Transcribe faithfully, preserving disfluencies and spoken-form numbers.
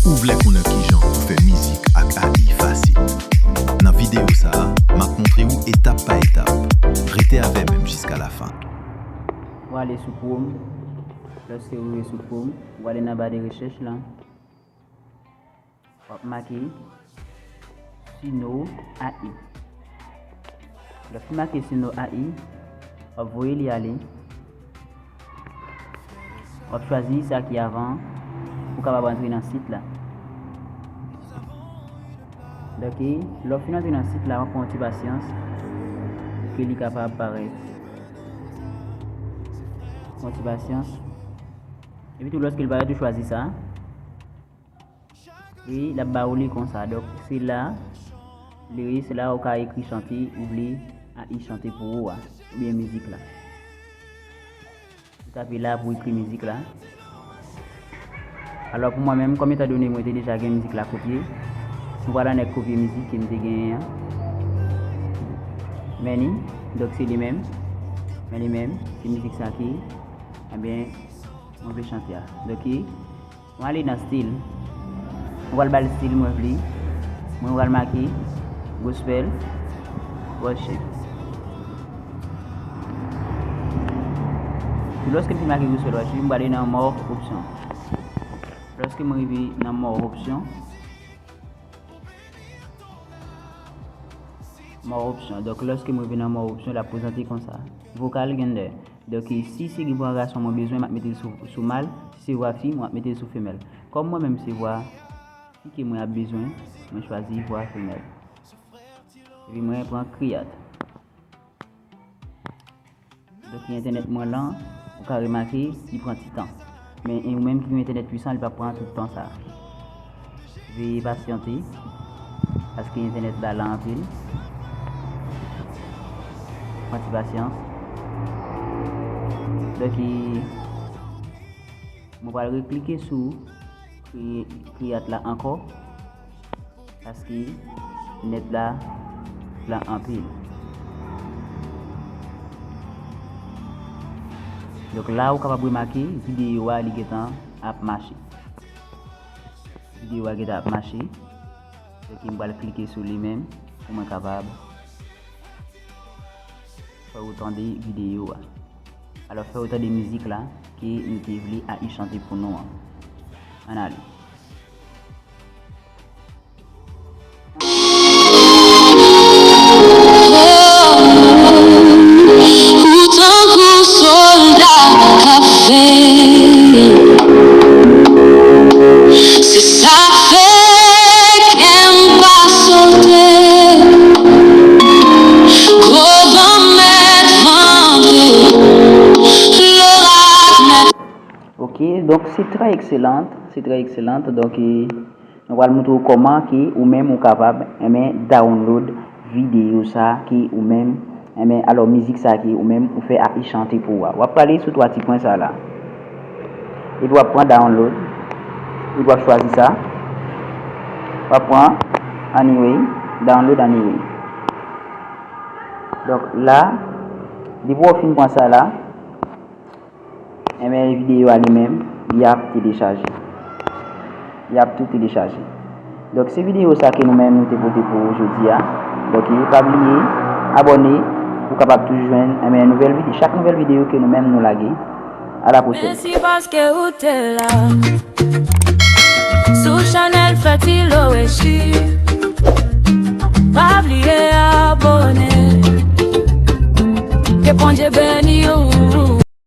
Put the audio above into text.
Ou vle konnen kijan pou fè mizik ak A I fasil? Nan videyo sa a, m ap montre w etap pa etap. Rete avè m jiska lafen. W ale sou Chrome. Lòske w rive sou Chrome, w ale nan ba de rechèch la. W ap make Suno A I. Lè w fin make Suno A I, w ap voye li ale. W ap chwazi sa ki avan pou w kapab antre nan sit la. Donk, lè w fin antre nan sit la, w ap pran yon ti pasyans ke li kapab parèt. Pran yon ti pasyans. Epi tou, lòske l parèt, ou chwazi sa. Li, l ap ba ou li konsa. Donk, se la, li, se la ou ka ekri chante ou vle A I chante pou ou a, oubyen mizik la. Ou tape la pou ekri mizik la. Alò, pou mwen menm, kòm etan done mwen te deja gen mizik la kopye, mwen pral annik kopye mizik ke m te genyen an. Men li, donk se li menm. Men li menm, se mizik sa ki, ebyen, mwen vle chante a. Donk, mwen ale nan stil. Mwen pral ba l stil mwen vle. Mwen pral make gospel worship. Lòske m fin make gospel worship, mwen prale nan more option. Lòske mwen rive nan more option, more option. Donk, lòske mwen rive nan more option, l ap prezante konsa. Vokal gender. Donk, si se vwa gason mwen bezwen, m ap mete l sou, sou mal. Si se vwa fi, mwen ap mete l sou femèl. Kòm mwen menm se vwa fi ke mwen ap bezwen, mwen chwazi vwa femèl. Epi mwen pran create. Donk, entènèt mwen lan, ou ka remake, li pran ti tan. Men, e ou menm ki gen entènèt pwisan, li p ap pran tout tan sa. Veye pasyante, paske entènèt la lan anpil. Pran ti pasyans. Donk, e, mwen pral reklike sou kre-, create la ankò. Paske nèt la lan anpil. Donk la, ou kapab remake videyo a, li gentan ap mache. Videyo a gentan ap mache. Donk, m pral klike sou li menm pou mwen kapab fè ou tande videyo a. Alò, fè ou tande mizik la ke nou te vle A I chante pou nou an. Ann ale. Ou tankou sòlda k ap veye. Se sa k fè kè m pa sote. Gwo van mèt vante, lorak mèt. Ok, donk se trè ekselan, se trè ekselan. Donk, e, nou pral montre w kòman ke ou menm ou kapab, enben, download videyo sa ke ou menm, enben, alò, mizik sa ke ou menm ou fè A I chante pou ou a. W ap prale sou twa ti pwen sa la. Epi w ap pran download. Epi w ap chwazi sa. W ap pran anyway, download anyway. Donk la, depi w fin pran sa la, enben, videyo a li menm, li ap telechaje. Li ap tou telechaje. Donk, se videyo sa ke nou menm nou te pote pou ou jodi a. Donk, pa bliye abòne pou w kapab toujou jwenn, enben, nouvèl vide-, chak nouvèl videyo ke nou menm nou lage. A la pwochèn. Mèsi paske ou te la. Sou chanèl Fètilo Echi. Pa bliye abòne. Ke Bondye beni ou.